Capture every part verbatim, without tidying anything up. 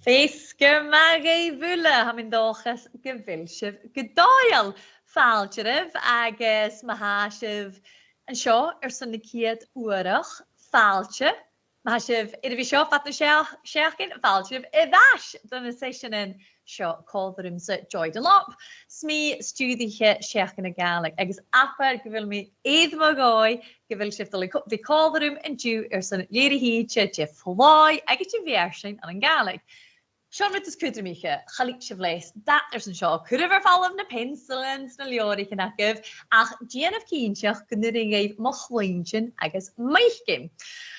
Feasgar math dhuibh uile, tha mi an dòchas gu bheil sibh gu dòigheil. Fàilte oirbh agus ma tha sibh an seo airson na ciad uarach, fàilte. Ma tha sibh air a bhith seo fad na seach-, seachdain, fàilte oirbh air ais do na seiseanan seo còmhla riumsa, Joy Dunlop. 'S mi stiùiriche Seachdain na Gàidhlig agus abair gu bheil mi air mo dhòigh gu bheil sibh a' dol a bhith còmhla rium an-diugh airson leth-uair a thìde de phlòigh agus de bheartan ann an Gàidhlig. Seo an rud as cudromaiche, cha leig sibh leas dad airson seo, cuiribh air falbh na peansailean 's na leabhraichean agaibh, ach dèanaibh cinnteach gun urrainn dhuibh mo chluinntinn agus m' fhaicinn.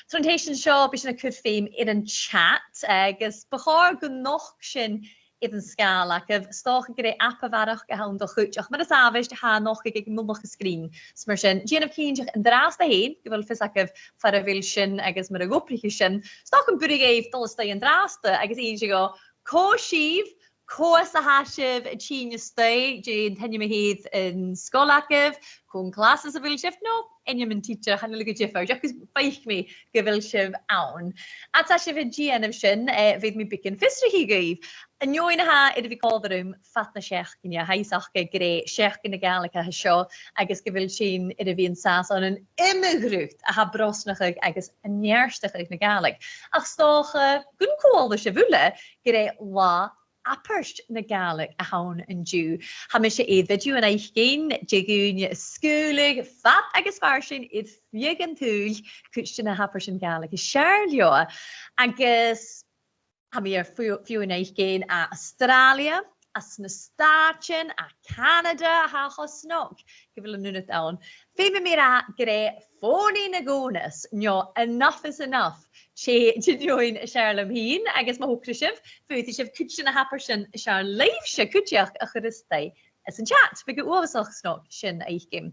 Tron t-seisean seo, bidh sinn a' cur feum air an chat, agus bu chòir gun nochd sin air an sgàilean agaibh, 's dòcha gur e app a bharrachd a th' ann do chuid, ach mar as àbhaist, tha e a' nochdadh aig mullach an sgrìn. 'S mar sin, dèanaibh cinnteach an-dràsta fhèin gu bheil fios agaibh far a bheil sin agus mar a dh'obraicheas sin. 'S dòcha gum b' urrainn dhuibh dol a-steach an-dràsta agus innse dhomh cò sibh, cò às a tha sibh a' tighinn a-steach, dè an t-ainm a th' air an sgoil agaibh, cò an clas anns a bheil sibh, no ainm an tidseir, chan eil e gu diofar, ach gus faic mi gu bheil sibh ann. Fhad 's a tha sibh a' dèanamh sin, eh, bheir mi beagan fiosrachaidh dhuibh. An fheadhainn a tha air a bhith còmhla rium fad na seachdaine, tha fhios aca gur e Seachdain na Gàidhlig a tha seo, agus gu bheil sinn air a bhith an sàs ann an iomadh rud a tha a' brosnachadh agus a' neartachadh na Gàidhlig. Ach 's dòcha gun cuala sibh uile gur e Latha Abairt na Gàidhlig a th' ann an-diugh. Tha mise air bhidio fhaicinn de dhaoine a' sgaoileadh fad agus farsaing air feadh an t-saoghail cuid de na h-abairtean Gàidhlig as fheàrr leotha. Agus tha mi air feadh-, feadhainn fhaicinn à Astràilia, às na Stàitean, à Canada, a tha cho snog gu bheil an aonad ann. Feumaidh mi ràdh gur e fòghnaidh na dh'fhòghnas, no enough is enough, tè de na h-aon as fheàrr leam fhìn, agus ma thogras sibh, faodaidh sibh cuid de na h-abairtean as fheàrr leibhse cuideachd a chur a-steach anns an chat, bhiodh e uabhasach snog sin fhaicinn.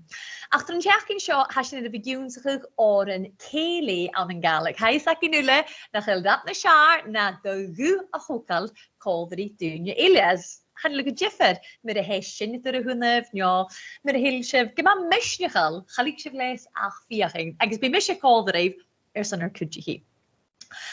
Ach tron t-seachdain seo, tha sinn air a bhith ag ionnsachadh òran cèilidh ann an Gàidhlig. Tha fhios againn uile nach eil dad nas fheàrr na do ghuth a thogail còmhla ri daoine eile. Is chan eil e gu diofar mura h-e seinneadair a th' annaibh, no mura h-eil sibh gu math misneachail, cha leig sibh leas ach feuchainn, agus bidh mise còmhla ribh airson ur cuideachadh.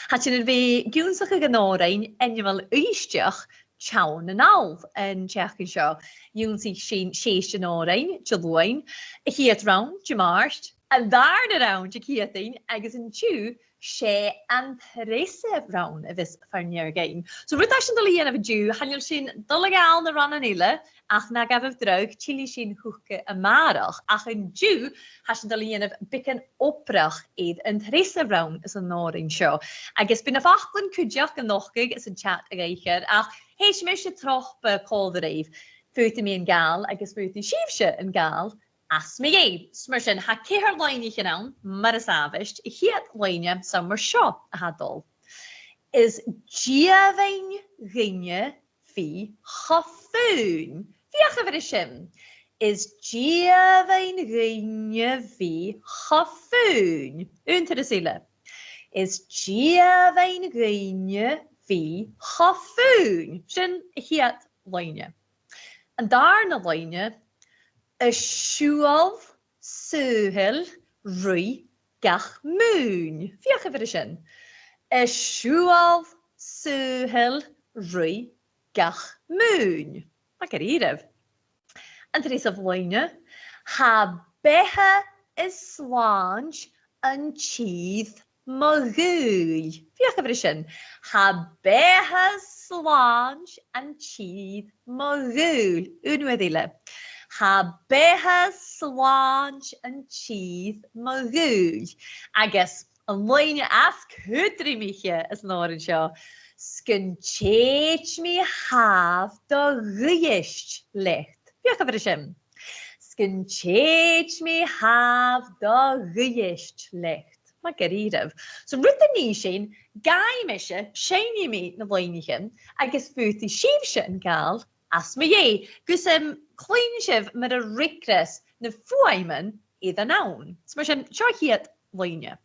Tha sinn air a bhith ag ionnsachadh an òrain ainmeil Uibhisteach, Teann a-nall, an t-seachdain seo. Dh'ionnsaich sinn sèist an òrain Diluain, a' chiad rann Dimàirt, an dàrna rann Diciadain, agus an-diugh 's e an treasamh rann a bhios far an ear againn. So rud a tha sinn a' dol a dhèanamh an-diugh, chan eil sinn a' dol a ghabhail na rannan eile, ach na gabhaibh dragh, tillidh sinn thugaibh a-màireach. Ach an-diugh, tha sinn a' dol a dhèanamh beagan obrach air an treasamh rann anns an òran seo. Agus bidh na faclan cuideachd a' nochdadh anns an chat a dh'aithghearr, ach thèid mise troimhe còmhla ribh. Faodaidh mi an gabhail agus faodaidh sibhse an gabhail às mo dhèidh. 'S mar sin, tha ceithir loidhnichean ann, mar as àbhaist, a' chiad loidhne, 's ann mar seo a tha e a' dol. Is dìomhain dhuinne bhith cho fann. Feuchaibh air sin. Is dìomhain dhuinne bhith cho fann. Aon turas eile. Is dìomhain dhuinne bhith cho fann. Sin a' chiad loidhne. An dàrna loidhne, a' siubhal saoghail ruith gach maoin. Feuchaibh air sin. A' siubhal saoghail ruith gach maoin. Math dha-rìribh. An treasamh loidhne, tha beatha is slàint an tìr mo ghaoil. Feuchaibh air sin. Tha beatha is slàint an tìr mo ghaoil. Aon uair eile. Tha beatha is slàint an tìr mo ghaoil. Agus an loidhne as cudromaiche anns an òran seo, 's gun tèid mi thàmh do dh'Uibhist leat. Feuchaibh air sin. 'S gun tèid mi thàmh do dh'Uibhist leat. Math dha-rìribh. So rud a nì sinn, gabhaidh mise, seinnidh mi na loidhnichean, agus faodaidh sibhse an gabhail às mo dhèidh, gus, em, cluinn sibh mar a fhreagras na fuaimean air an fhonn. So mar sin, seo a' chiad loidhne.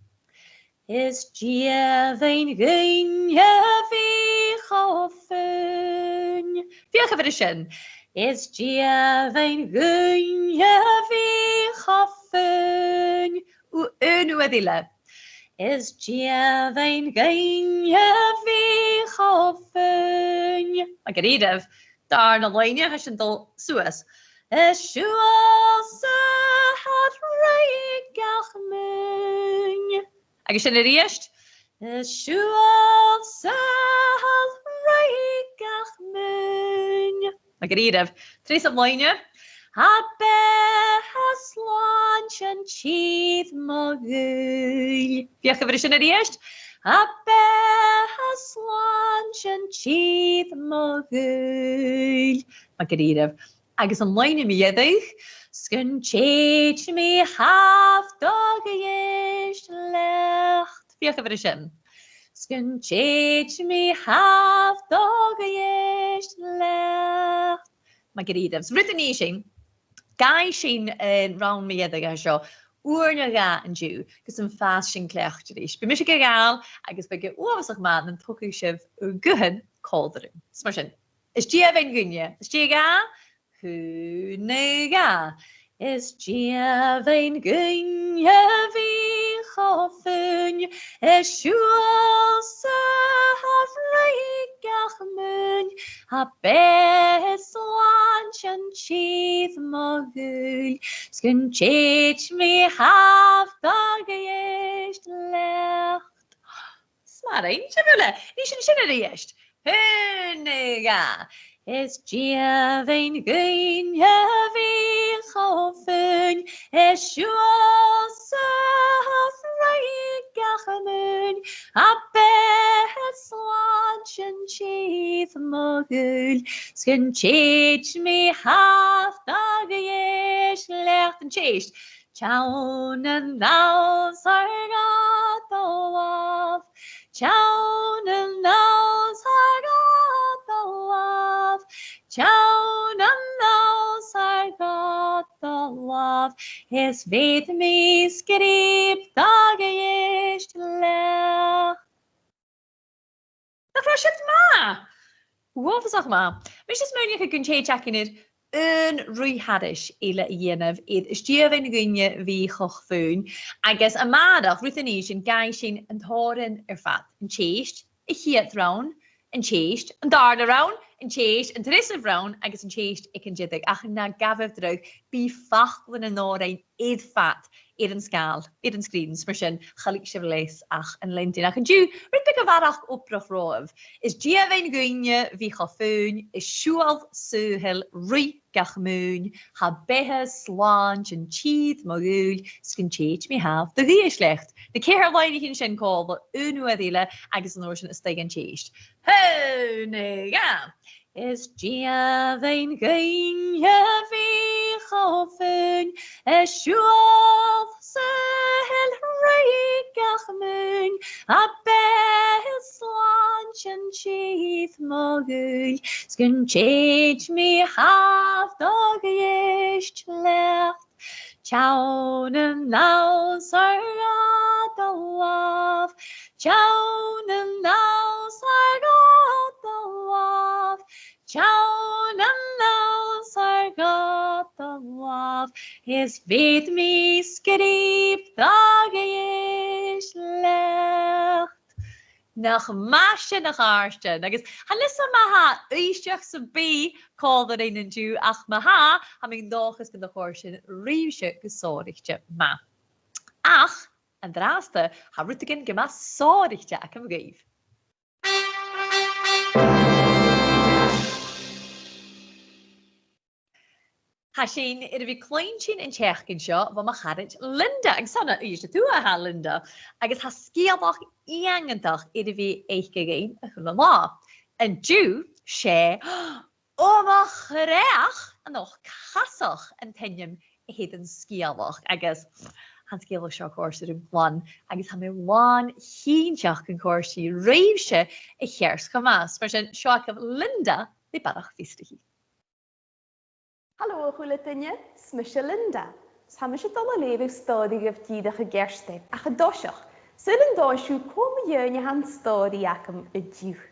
Is dìomhain dhuinne bhith cho fann. Feuchaibh air sin. Is dìomhain dhuinne bhith cho fann. Ù, aon uair eile. Is dìomhain dhuinne bhith cho faoin. Math dha-rìribh. Dàrna loidhne, tha sinn a' dol suas. Is siubhal saothail ruith gach maoin. Agus sin a-rithist. Is siubhal saothail ruith gach maoin. Math dha-rìribh. Treas loidhne. Tha beatha slàinte an tìr mo ghaoil. Feuch a bheil sin a-rithist. Tha beatha slàinte an tìr mo ghaoil. Math dha-rìribh. Agus an loidhne mu dheireadh. 'S gun tèid mi thaobh do dh'Uibhist leat. Feuch a bheil sin. 'S gun tèid mi thaobh do dh'Uibhist leat. Math dha-rìribh. So, rud a nì sinn, gabhaidh sinn, eh, rann mu dheireadh a tha seo uair no dhà an-diugh, gus am fàs sinn cleachdte ris. Bidh mise ga ghabhail agus bidh e uabhasach math nan togadh sibh ur guthan còmhla rium. Is mar sin. Is dìomhain dhuinne. Is dìomhain. Aon, a dhà. Is dìomhain dhuinne a bhith cho faoin, is siubhal saothail ruith gach maoin, tha beatha slàinte an tìr mo ghaoil, 's gun tèid mi thaobh do dh'Uibhist leat. 'S math a rinn sibh uile. Nì sinn sin a-rithist. Aon, a dhà. Is dìomhain dhuinne a bhith cho faoin, is siubhal saothail ruith gach maoin, tha beatha slàinte an tìr mo ghaoil, 's gun tèid mi thaobh do dh'Uibhist leat. An t-sèist. Teann a-nall 's ar gàirdeas do làmh. Teann a-nall 's ar gàirdeas do làmh. Teann a-nall 's ar gàirdeas do làmh. Is bheir mi sgrìob do dh'Uibhist leat. Nach robh sin math? Uabhasach math. Mise a' smaoineachadh gun tèid againn air aon ruith thairis eile a dhèanamh air is dìomhain dhuinne a bhith cho faoin, agus a-màireach, rud a nì sinn, gabhaidh sinn an t-òran air fad. An t-sèist, a' chiad rann, an t-sèist, an dàrna rann, an t-sèist, an treasamh rann, agus an t-sèist aig an deireadh. Ach na gabhaibh dragh, bidh faclan an òrain air fad air an sgàil, air an sgrìn, mar sin, cha leig sibh leas ach an leantainn. Ach an-diugh, rud beag a bharrachd obrach romhaibh. Is dìomhain dhuinne a bhith cho faoin, is siubhal saothail ruith gach maoin, tha beatha slàinte an tìr mo ghaoil, 's gun tèid mi thaobh do dh'Uibhist leat. Na ceithir loidhnichean sin còmhla aon uair eile agus an uair sin a-staigh an t-sèist. Aon, a dhà. Is dìomhain dhuinne a bhith cho faoin, is siubhal saothail ruith gach maoin, tha beatha slàinte an tìr mo ghaoil, 's gun tèid mi thaobh do dh'Uibhist leat. Teann a-nall 's ar gàirdeas do làmh. Teann a-nall 's ar gàirdeas do làmh. Teann a-nall 's ar gàirdeas do làmh. Is bheir mi sgrìob do dh'Uibhist leat. Nach math sin, a chàirdean, agus chan eil fhios agam ma tha Uibhisteach sam bith còmhla rinn an-diugh, ach ma tha, tha mi an dòchas gun do chòrd sin ribhse gu sònraichte math. Ach an-dràsta, tha rudeigin gu math sònraichte agam dhuibh. Tha sinn air a bhith a' cluinntinn an t-seachdain seo bho mo charaid Linda, agus 's ann à Uibhist a Tuath a tha Linda, agus tha sgeulachd iongantach air a bhith aice dhuinn a h-uile latha. An-diugh, 's e Ò mo chreach, an Loch Casach an t-ainm a th' air an sgeulachd, agus tha an sgeulachd seo a' còrdadh rium glan, agus tha mi làn chinnteach gun còrd i ribhse a cheart cho math. Mar sin, seo agaibh Linda le barrachd fiosrachaidh. Halò a h-uile duine, 's mise Linda. 'S tha mise a' dol a leughadh stòiridh dhuibh dìreach an ceartuair, ach an toiseach, saoil an tomhais sibh cò mu dheidhinn a tha an stòiridh agam an-diugh?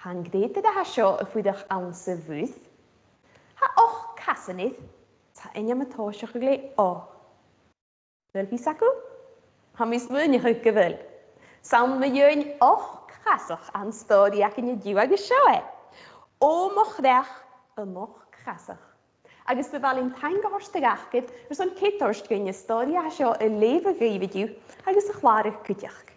Tha an creutair a tha seo a' fuireach anns a' mhuir. Tha ochd casan air, 's tha ainm a' tòiseachadh le O. A bheil fios agaibh? Tha mi a' smaoineachadh gu bheil. 'S ann mu dheidhinn ochd Nochd-chasach an stòiridh againn an-diugh agus seo e. Ò mo chreach, an nochd-chasach. Agus bu mhath leam taing a thoirt dhuibh airson cead a thoirt dhuinn an stòiridh seo a leughadh dhuibh an-diugh agus a chlàradh cuideachd.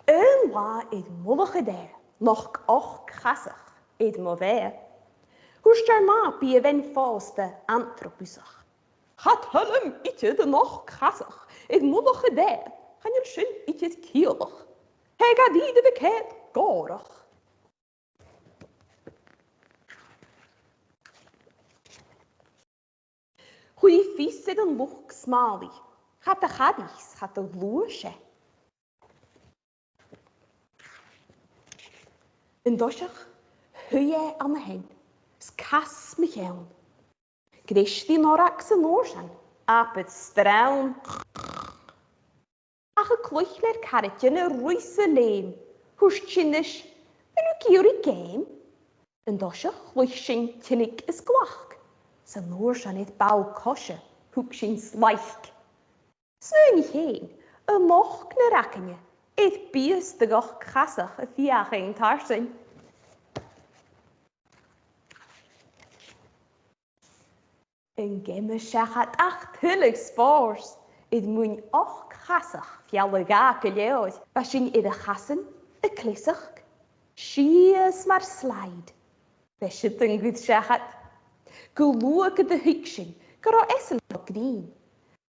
Aon latha air mullach an ear, nochd ochd-chasach air mo mheur. Thuirt e, "Màthair, bidh a' bhean-phòsta antrobusach. Cha toil leam idir an nochd-chasach air mullach an ear, chan eil sin idir ciallach. Thèid e a dhìth a bhith ceart gòrach." Chuir fios air an luchd-smàlaidh, cha do charaich 's cha do ghluais e. An toiseach, shuidh e an sin, 's cas mu cheann. Greis ri an fhearg san uair sin, abair srann. Ach a' cluich le ar caraid, ruith e leum, thuirt sinn ris, "A bheil thu ag iarraidh geam?" An toiseach chluich sinn tilg is glac, 's an uair sin air ball-coise thug sinn slaic. Smaoinich fhèin, an nochd nar againne air biast a' ghochd-chasach a' feuchainn tarsainn. An geama seachad ach tuilleadh spòrs, air muin ochd-chasach fealla-dhà gu leòr. Bha sinn air a chasan a' cleasachd, sìos mar slide. B' e siud an cuid seachad. Gu luath gun do thuig sinn gun robh esan cho grinn.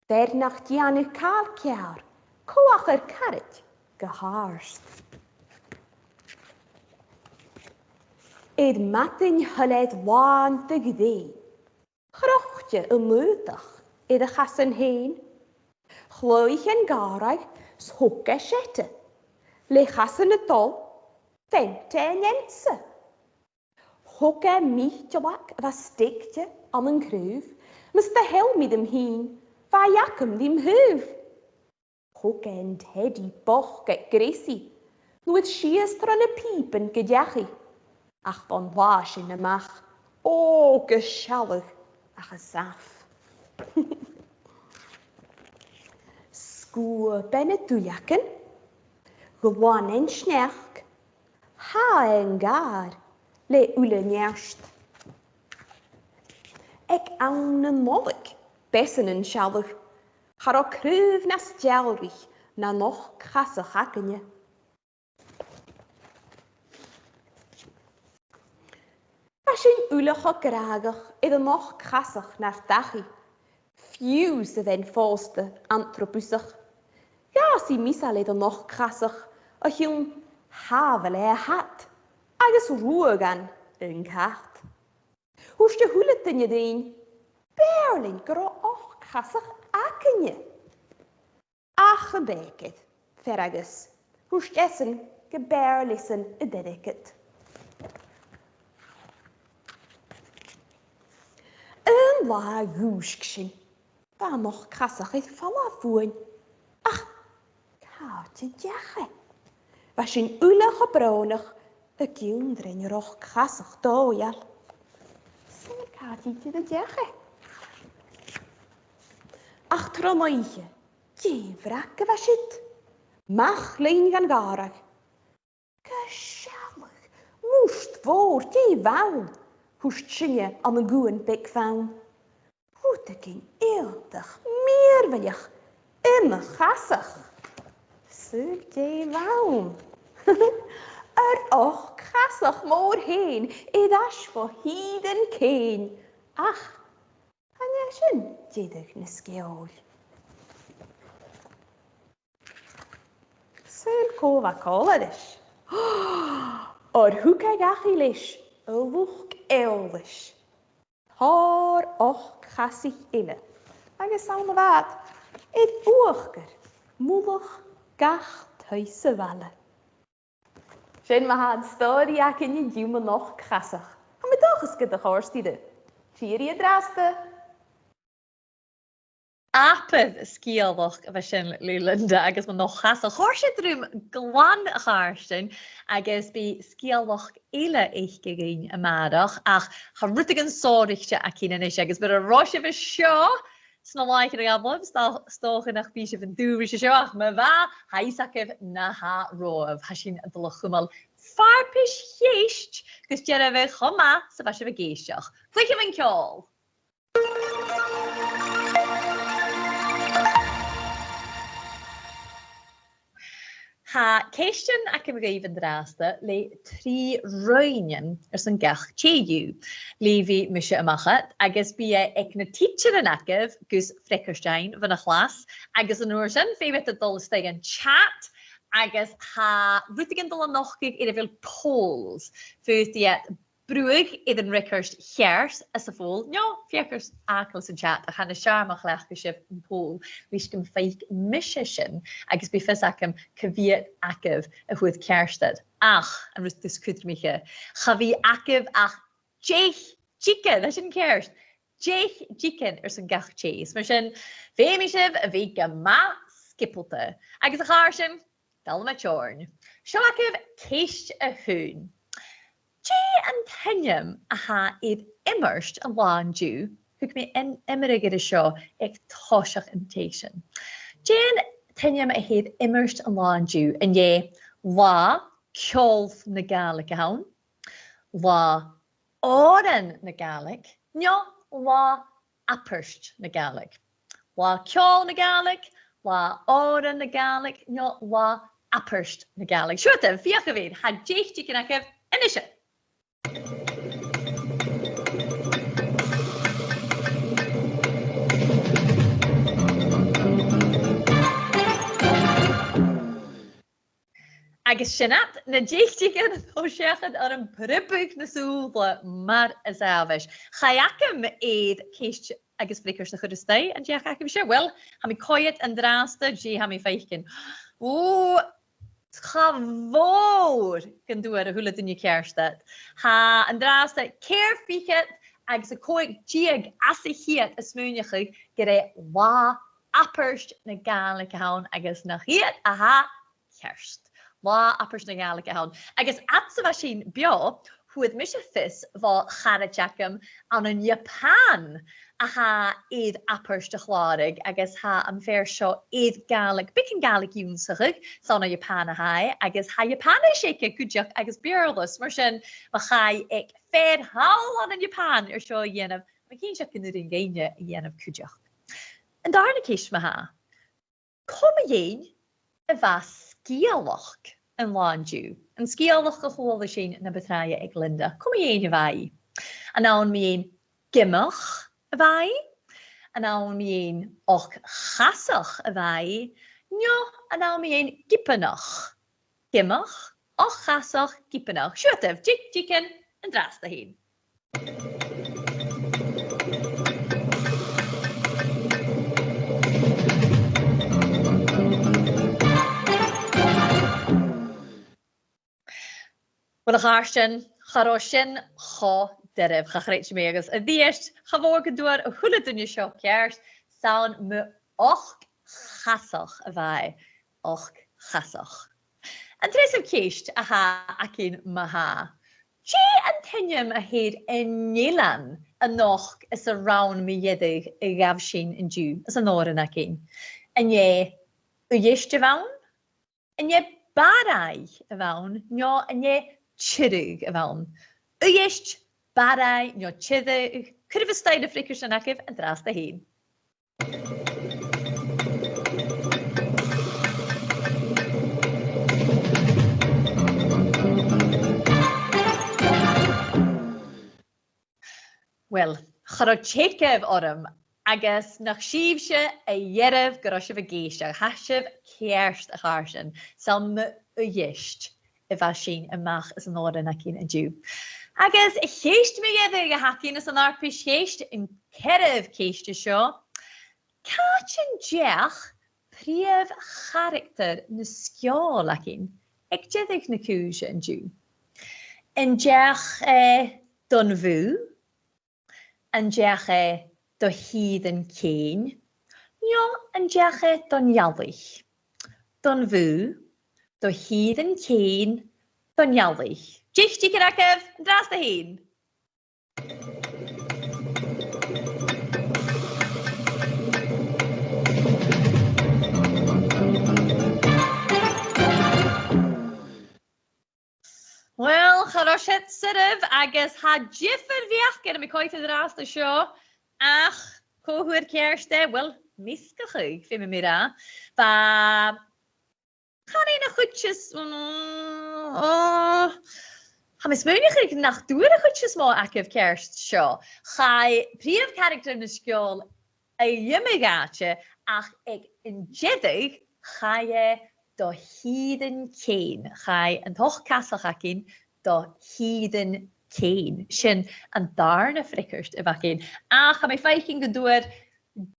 Fear nach dèanadh càil ceàrr, cò ach ar caraid gu h-àrd. Air madainn thoil e làn de ghrèin. Chroch e an aodach air a chasan fhèin. Chladhaich e an gàrradh 's thog e seada. Le chasan a' dol, pheant e an fheansa. Thog e miotalag a bha steigte ann an craobh, mus do sheall mi rium fhìn, bha e agam rim thaobh. Thog e an teadaidh bochd aig Gracie, nuair sìos tro na pìoban gun deach i, ach bhon là sin a-mach, ò, gu sealladh ach a shaf. Sguab e na duilleagan, ghlan e an sneachd, shàth e an gàr le uile neart. Aig àm na Nollaig, b' esan an sealladh, cha robh craobh nas dealraich na an ochd-chasach againne. Bha sinn uile cho gràdhach air an ochd-chasach nar dachaigh, fiù 's a' bhean-phòsta antrobusach. Dh'fhàs i measail air an ochd-chasach o chionn shàbhail e a hat agus ruaig ann an cat. Thuirt a h-uile duine rinn, b' fheàrr leinn gun robh ochd-chasach againne. Ach am bèicear, Fearghas, thuirt esan gum b' fheàrr leis-san an t-airgead. Aon latha dhùisg sinn, bha an ochd-chasach air falbh bhuainn. Ach càit an deach e? Bha sinn uile cho brònach ag ionndrainn ar ochd-chasach dòigheil. Saoil càit an deach e? Ach tron oidhche, dè bhrag a bha siud? Mach leinn dhan ghàrradh. Gu sealladh, murt mhòr, dè bh' ann? Thuirt sinne ann an cuan beag fann. Rudeigin iongantach, mìorbhaileach, iomadh-chasach. Saoil dè bh' ann? Ar ochd-chasach mòr fhèin, air ais fo thìr an cèin. Ach chan e sin deireadh na sgeòil. Saoil cò bha còmhla ris? Oir thug e dhachaigh leis a luchd-eòlais. Tòrr ochd-chasaich eile, agus ann a bha iad, air uachdar mullach gach taigh sa bhaile. Sin ma-thà an stòiridh againn an-diugh mun ochd-chasach. Tha mi an dòchas gun do chòrd i ribh. Tìoraidh an-dràsta. Abair sgeulachd a bha sin, a Linda, agus mun ochd-chasach. Chòrd siud rium glan, a chàirdean, agus bidh sgeulachd eile aice dhuinn a-màireach, ach tha rudeigin sònraichte againn a-nis, agus mura robh sibh an seo, sna làithean a dh'fhalbh, 's dò-, 's dòcha nach bi sibh an dùil ris seo, ach ma bha, tha fios agaibh na tha romhaibh. Tha sinn a' dol a chumail farpais cheist gus dèanamh e cho math 's a bha sibh ag èisteachd. Cluichibh an ceòl! Tha ceistean agam dhuibh an-dràsta le trì roinnean airson gach tè dhiubh. Leughaidh mise a-mach iad, agus bidh e aig na tidsearan agaibh gus freagairtean bhon a' chlas, agus an uair sin, feumaidh iad a dhol a-steach dhan chat, agus tha rudeigin a' dol a nochdadh air a bheil polls. Faodaidh iad brùthadh air an fhreagairt cheart anns a' pholl, no freagairt fhàgail san chat, ach tha e nas fheàrr ma chleachdas sibh am poll, leis gum faic mise sin, agus bidh fios agam cia mheud agaibh a fhuair ceart iad. Ach, an rud as cudromaiche, cha bhi agaibh ach deich diogan, tha sin ceart, deich diogan airson gach tè. Mar sin, feumaidh sibh a bhith gu math sgiobalta. Agus a chàirdean, Dol ma theòrn. Seo agaibh ceist a h-aon. Dè an t-ainm a tha air iomairt an latha an-diugh? Thug mi an iomradh air seo aig toiseach an t-seisein. Dè an t-ainm a th' air iomairt an latha an-diugh? An e Latha Ceòl na Gàidhlig a th' ann, Latha Òran na Gàidhlig, no Latha Abairt na Gàidhlig? Latha Ceòl na Gàidhlig, Latha Òran na Gàidhlig, no Latha Abairt na Gàidhlig? Siuthadaibh, feuchaibh air, tha deich diogan agaibh a-nise. Agus sin iad na deich diogan a thug seachad orm priobadh na sùla mar as àbhaist. Chaidh agam air ceist agus freagairt a chur a-steach, an deach agaibh-se? Uill, tha mi a' coimhead an-dràsta dè tha mi a' faicinn. Ò, cha mhòr gun d' fhuair a h-uile duine ceart iad. Tha an-dràsta ceithir fichead agus a còig deug às a' cheud a' smaoineachadh gur e Latha Abairt na Gàidhlig a th' ann agus nach iad a tha ceart. Latha Abairt na Gàidhlig a th' ann. Agus fhad 's a bha sinn beò, fhuair mise fios bho charaid agam ann an Iapan a tha air abairt a chlàradh, agus tha am fear seo air Gàidhlig, beagan Gàidhlig ionnsachadh, 's ann à Iapan a tha e, agus tha Iapanais aige cuideachd agus Beurla. Mar sin, ma chaidh aig fear thall ann an Iapan air seo a dhèanamh, tha mi cinnteach gun urrainn dhuinne a dhèanamh cuideachd. An dàrna ceist ma-thà. Cò mu dheidhinn a bha sgeulachd an latha an-diugh? An sgeulachd a chuala sinn na bu tràithe aig Linda, cò mu dheidhinn a bha i? An ann mu dheidhinn giomach a bha i? An ann mu dheidhinn ochd-chasach a bha i? No an ann mu dheidhinn gibeanach? Giomach, ochd-chasach, gibeanach. Siuthadaibh, deich diogan an-dràsta fhèin. Uill, a chàirdean, cha robh sin cho doirbh, cha chreid mi, agus a-rithist, cha mhòr gun d' fhuair a h-uile duine seo ceart, 's ann mu ochd-chasach a bha e, ochd-chasach. An treasamh ceist a th' againn ma-thà. Dè an t-ainm a th' air an eilean a nochd anns an rann mu dheireadh a ghabh sinn an-diugh, anns an òran againn? An e Uibhist a bh' ann? An e Barraigh a bh' ann? No an e Tiriodh a bh' ann? Uibhist, Barraigh no Tiriodh? Cuiribh a-steach na freagairtean agaibh an-dràsta fhèin. Uill, cha robh teagamh orm, agus nach sibhse a dhearbh gun robh sibh ag èisteachd. Tha sibh ceart, a chàirdean, 's ann mu Uibhist a bha sinn a-mach às an òran againn an-diugh. Agus a' cheist mu dheireadh a th' againn anns an fharpais cheist, an ceathramh ceist seo, càit an deach prìomh charactar na sgeòil againn aig deireadh na cùise an-diugh? An deach e don bhùth? An deach e do thìr an cèin? No an deach e don ghealaich? Don bhùth, do thìr an cèin, don ghealaich? Deich diogan agaibh an-dràsta fhèin. Siud sibh agus tha diofar bheachd agam a' coimhead an-dràsta seo, ach cò fhuair ceart e? Uill, measgachadh, feumaidh mi ràdh. Bha Chan e na chuid as, mm, oh, tha mi a' smaoineachadh nach d' fhuair a' chuid as motha agaibh ceart seo. Chaidh prìomh charactar na sgeòil a dh'iomadh àite, ach aig an deireadh chaidh e do thìr an cèin. Chaidh an t-ochd-chasach againn do thìr an cèin. Sin an dàrna freagairt a bh' againn. Ach tha mi a' faicinn gun d' fhuair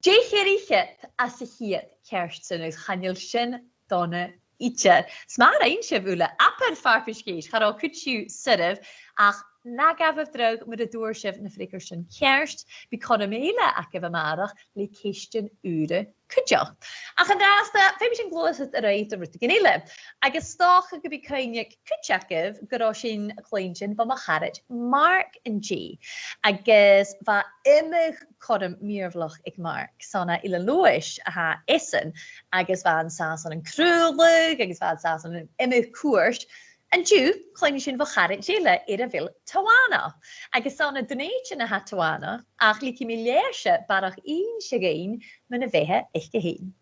deich air fhichead às a' cheud ceart-san, agus chan eil sin dona idir. 'S math a rinn sibh uile, abair farpais-cheist, cha robh cuid dhiubh soirbh, ach na gabhaibh dragh mura d' fhuair sibh na freagairtean ceart, bidh cothrom eile agaibh a-màireach le ceistean ùra cuideachd. Ach an-dràsta, feumaidh sinn gluasad air adhart do rudeigin eile. Agus 's dòcha gum bi cuimhne aig cuid agaibh gun robh sinn a' cluinntinn bho mo charaid Mark an-dè. Agus bha iomadh cothrom mìorbhaileach aig Mark, 's ann à Eilean Leòdhais a tha esan, agus bha e an sàs ann an craoladh, agus bha e an sàs ann an iomadh cuairt. An-diugh, cluinnidh sinn bho charaid eile air a bheil Tawana. Agus 's ann à Dùn Èideann a tha Tawana, ach leigidh mi leatha barrachd innse dhuinn mun a' bheatha aice fhèin.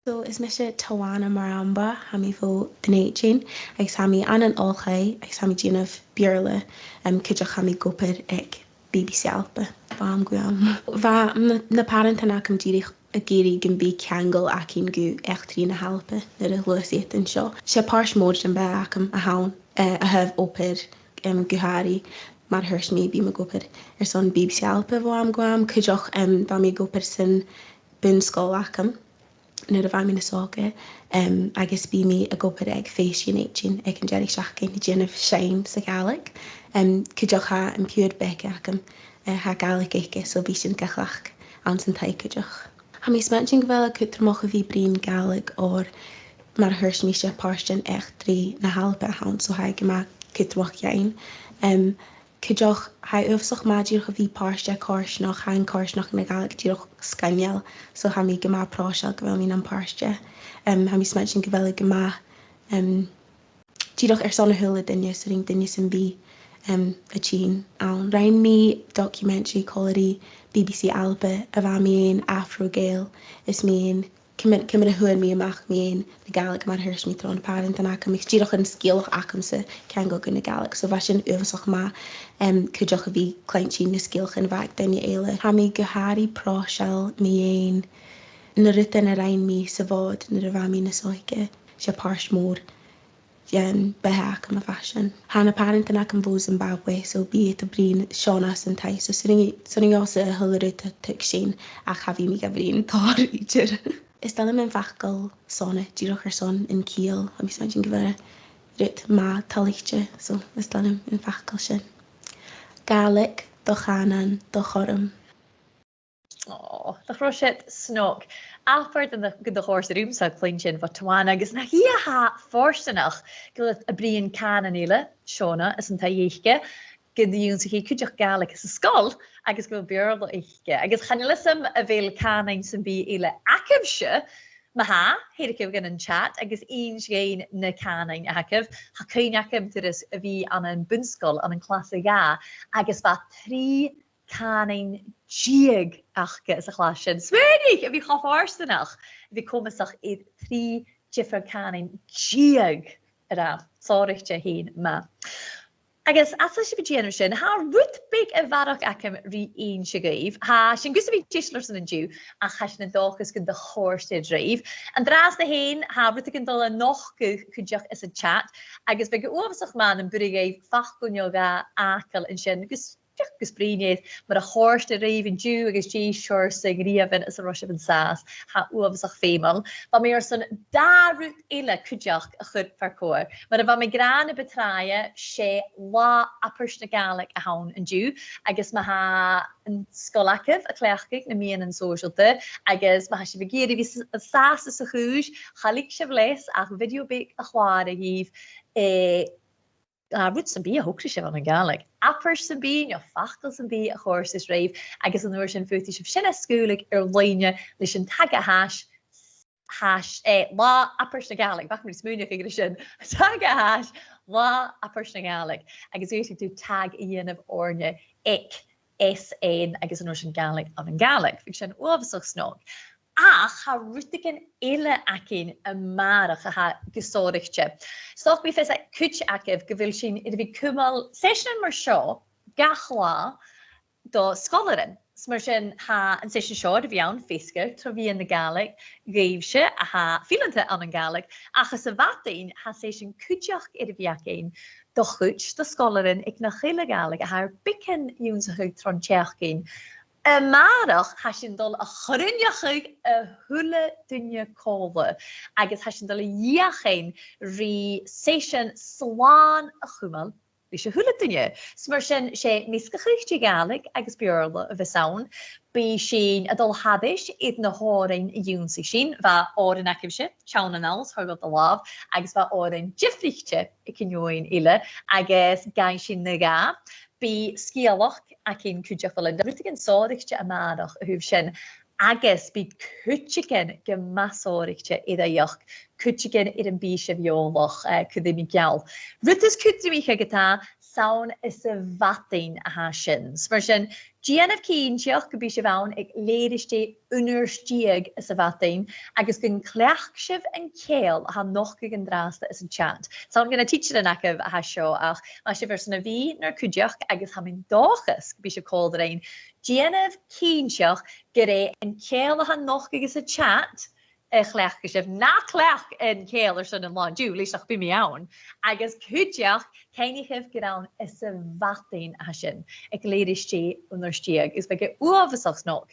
So, is mise Tawana Maramba, tha mi bho Dhùn Èideann, agus tha mi ann an oilthigh, agus tha mi a' dèanamh Beurla, em, cuideachd tha mi ag obair aig B B C Alba, bho àm gu àm. Bha na, na pàrantan agam dìreach ag iarraidh gum bi ceangal againn gu eachdraidh na h-Alba nuair a ghluais iad an seo. 'S e pàirt mòr den bheatha agam a th' ann, eh, a thaobh obair, em, gu h-àraidh, mar a thuirt mi, bidh mi ag obair airson B B C Alba bho àm gu àm, cuideachd, em, bha mi ag obair san bun-sgoil agam nuair a bha mi nas òige, em, agus bidh mi ag obair aig Fèis Dhùn Èideann aig an deireadh-sheachdain a' dèanamh seinn sa Ghàidhlig. Em, cuideachd tha am piuthar beag agam, eh, tha Gàidhlig aice, so bidh sinn ga chleachdadh anns an taigh cuideachd. Tha mi a' smaointinn gu bheil e cudromach a bhith a' bruidhinn Gàidhlig oir, mar a thuirt mi, 's e pàirt den eachdraidh na h-Alba a th' ann, so tha e gu math cudromach dhuinn. Em, cuideachd, tha e uabhasach math dìreach a bhith pàirt de choimhearsnachd, tha an coimhearsnachd na Gàidhlig dìreach sgoinneil, so tha mi gu math pròiseil gu bheil mi nam pàirt dheth. Em, tha mi a' smaointinn gu bheil e gu math, em, dìreach airson a h-uile duine, 's urrainn duine sam bith, em, a' tighinn ann. Rinn mi documentary còmhla ri B B C Alba a bha mu dheidhinn Afro-Gael, is mu dheidhinn ciamar, ciamar a fhuair mi a-mach mu dheidhinn na Gàidhlig, mar a thuirt mi, tro na pàrantan agam, is dìreach an sgeulachd agamsa ceangal gu na Gàidhlig. So bha sin uabhasach math, em, cuideachd a bhith a' cluinntinn na sgeulachdan a bh' aig daoine eile. Tha mi gu h-àraidh pròiseil mu dheidhinn na rudan a rinn mi sa Mhòd nuair a bha mi nas òige. 'S e pàirt mòr den bheatha agam a bha sin. Tha na pàrantan agam bho Zimbabwe, so bidh iad a' bruidhinn Shona san taigh. So 's urrainn, 's urrainn dhòmhsa a h-uile rud a thuigsinn, ach cha bhi mi ga bruidhinn tòrr idir. Is toil leam am facal sona, dìreach airson an ciall. Tha mi a' smaointinn gu bheil e rud math toilichte, so is toil leam am facal sin. Gàidhlig, do chànan, do chothrom. Ò, nach robh siud snog. Abair gun do, gun do chòrd e riumsa a' cluinntinn bho Tawana, agus nach i a tha fortanach gu bheil i a' bruidhinn cànan eile, Shona, anns an taigh aice, gun do dh'ionnsaich i cuideachd Gàidhlig san sgoil, agus gu bheil Beurla aice. Agus chan eil fhios agam a bheil cànain sam bith eile agaibhse, ma tha, theireigibh gun an chat, agus innsibh dhuinn na cànain a th' agaibh. Tha cuimhne agam turas a bhith ann am bun-sgoil, ann an clas a dhà, agus bha trì cànain deug aca sa chlas sin. Smaoinich, a bhith cho fortanach a bhith comasach air trì diofar chànain deug a ràdh. Sònraichte fhèin math. Agus às dèidh sibh a' dèanamh sin, tha rud beag a bharrachd agam ri innse dhuibh. Tha sinn gus a bhith deiseil airson an-diugh, ach tha sinn an dòchas gun do chòrd e ribh. An-dràsta fhèin, tha rudeigin a' dol a nochdadh cuideachd anns a' chat, agus bhiodh e uabhasach math nam b' urrainn dhuibh facal no dhà fhàgail an sin, gus dìreach gus bruidhinn air mar a chòrd e ribh an-diugh agus dè seòrsa gnìomhan anns an robh sibh an sàs. Tha e uabhasach feumail. Bha mi airson dà rud eile cuideachd a chur far comhair. Mar a bha mi ag ràdh na bu tràithe, 's e Latha Abairt na Gàidhlig a th' ann an-diugh, agus ma tha an sgoil agaibh a' cleachdadh na meadhanan sòisealta, agus ma tha sibh ag iarraidh a bhith s-, an sàs anns a' chùis, cha leig sibh leas ach video beag a chlàradh dhuibh, eh, a rud sam bith a thogras sibh ann an Gàidhlig. Abairt sam bith no facal sam bith a chòrdas ribh, agus an uair sin faodaidh sibh sin a sgaoileadh air-loidhne leis an taga-hais tha, eh, Latha Abairt na Gàidhlig, bha mi a' smaoineachadh air sin, tag a tha Latha Abairt na Gàidhlig, agus dh'fhaodadh tu tag a dhèanamh oirnne aig S N agus an uair sin Gàidhlig ann an Gàidhlig. Bhiodh sin uabhasach snog. Ach tha rudeigin eile againn a-màireach a tha gu sònraichte. 'S dòcha gum bi fios aig cuid agaibh gu bheil sinn air a bhith a' cumail seiseanan mar seo gach latha do sgoilearan. Is mar sin, tha an t-seisean seo air a bhith ann feasgar tro mheadhan na Gàidhlig dhuibhse a tha fileanta ann an Gàidhlig, ach sa mhadainn tha seisean cuideachd air a bhith againn do chuid de sgoilearan aig nach eil a' Ghàidhlig, a tha air beagan ionnsachadh tron t-seachdain. A-màireach, tha sinn a' dol a chruinneachadh a h-uile duine còmhla, agus tha sinn a' dol a dh'fheuchainn ri seisean slàn a chumail leis a h-uile duine. Is mar sin, 's e measgachadh de Ghàidhlig agus Beurla a bhios ann. Bidh sinn a' dol thairis air na h-òrain a dh'ionnsaich sinn. Bha òran agaibhse, Teann a-nall 's thoir dhomh do làmh, agus bha òrain diofraichte aig an fheadhainn eile, agus gabhaidh sinn na dhà. Bidh sgeulachd againn cuideachd, a bheil rudeigin sònraichte a-màireach a thaobh sin, agus bidh cuideigin gu math sònraichte air aoigheachd, cuideigin air am bi sibh eòlach, eh, cuiridh mi geall. Rud as cudromaiche ge-tà, 's ann sa mhadainn a tha sin. 'S mar sin, dèanaibh cinnteach gum bi sibh ann aig leth-uair às dèidh aon uair deug sa mhadainn, agus gun cleachd sibh an ceangal a tha a' nochdadh an-dràsta san chat. 'S ann gu na tidsearan agaibh a tha seo, ach ma tha sibh airson a bhith nar cuideachd, agus tha mi an dòchas gum bi sibh còmhla rinn, dèanaibh cinnteach gur e an ceangal a tha a' nochdadh san chat a chleachdas sibh. Na cleachd an ceangal airson an latha an-diugh, leis nach bi mi ann. Agus cuideachd, cuimhnichibh gur ann sa mhadainn a tha sin, aig leth-uair às dèidh aon uair deug, agus bhiodh e uabhasach snog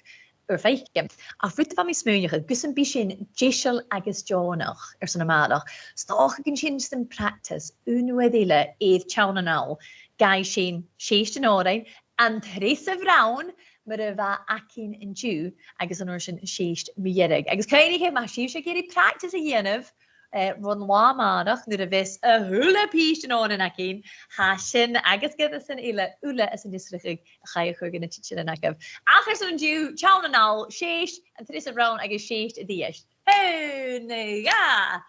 ur faicinn. Ach rud a bha mi a' smaoineachadh, gus am bi sinn deiseil agus deònach airson a-màireach, 's dòcha gun dèan sinn practice aon uair eile air Teann a-nall, gabhaidh sinn sèist an òrain, an treasamh rann mar a bha againn an-diugh, agus an uair sin sèist mu dheireadh. Agus cuimhnichibh, ma tha sibhse ag iarraidh practice a dhèanamh, eh, ron latha a-màireach, nuair a bhios a h-uile pìosan òrain againn, tha sin agus goireasan eile uile as an fhiosrachadh a chaidh a chur gu na tidsearan agaibh. Ach airson an-diugh, Teann a-nall, sèist, an treasamh rann agus sèist a-rithist. Aon, dhà.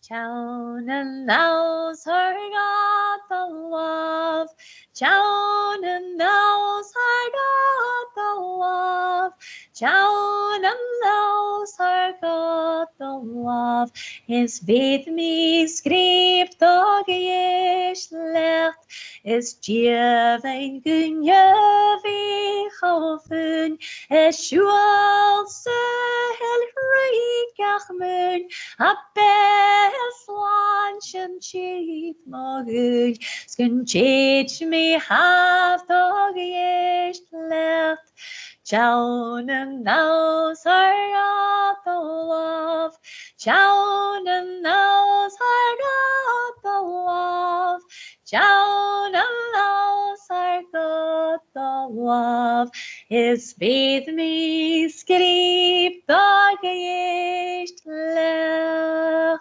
Teann a-nall 's thoir dhomh do làmh. Teann a-nall 's thoir dhomh do làmh. Teann a-nall 's thoir dhomh do làmh. Is bheir mi sgrìob do dh'Uibhist leat. Is dìomhain dhuinne a bhith cho fionn, is siubhal saoghal ruith gach muin, a beatha slàn sin tìde mo ghuin, 's gun tèid mi thall do dh'Uibhist leat. Teann a-nall 's thoir dhomh do làmh, teann a-nall 's thoir dhomh do làmh, teann a-nall 's thoir dhomh do làmh, is bheir mi sgrìob do dh'Uibhist leat.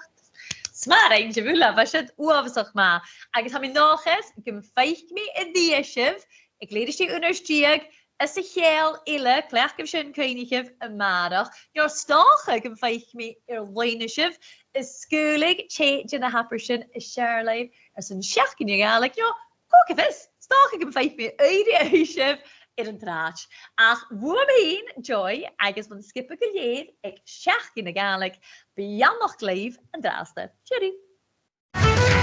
'S math a rinn sibh uile, bha siud uabhasach math. Agus tha mi an dòchas gum faic mi a-rithist sibh aig leth-uair às dèidh aon uair deug, anns a' cheangal eile, cleachdaibh sin, cuimhnichibh, a-màireach. No 's dòcha gum faic mi air-loidhne sibh, is sgaoileadh tè de na h-abairtean as fheàrr leibh airson Seachdain na Gàidhlig, no cò aig a tha fios, 's dòcha gum faic mi air-loidhne sibh air an t-sràid. Ach bhuam fhìn, Joy, agus bhon sgioba gu lèir aig Seachdain na Gàidhlig, beannachd leibh an-dràsta. Cheerio.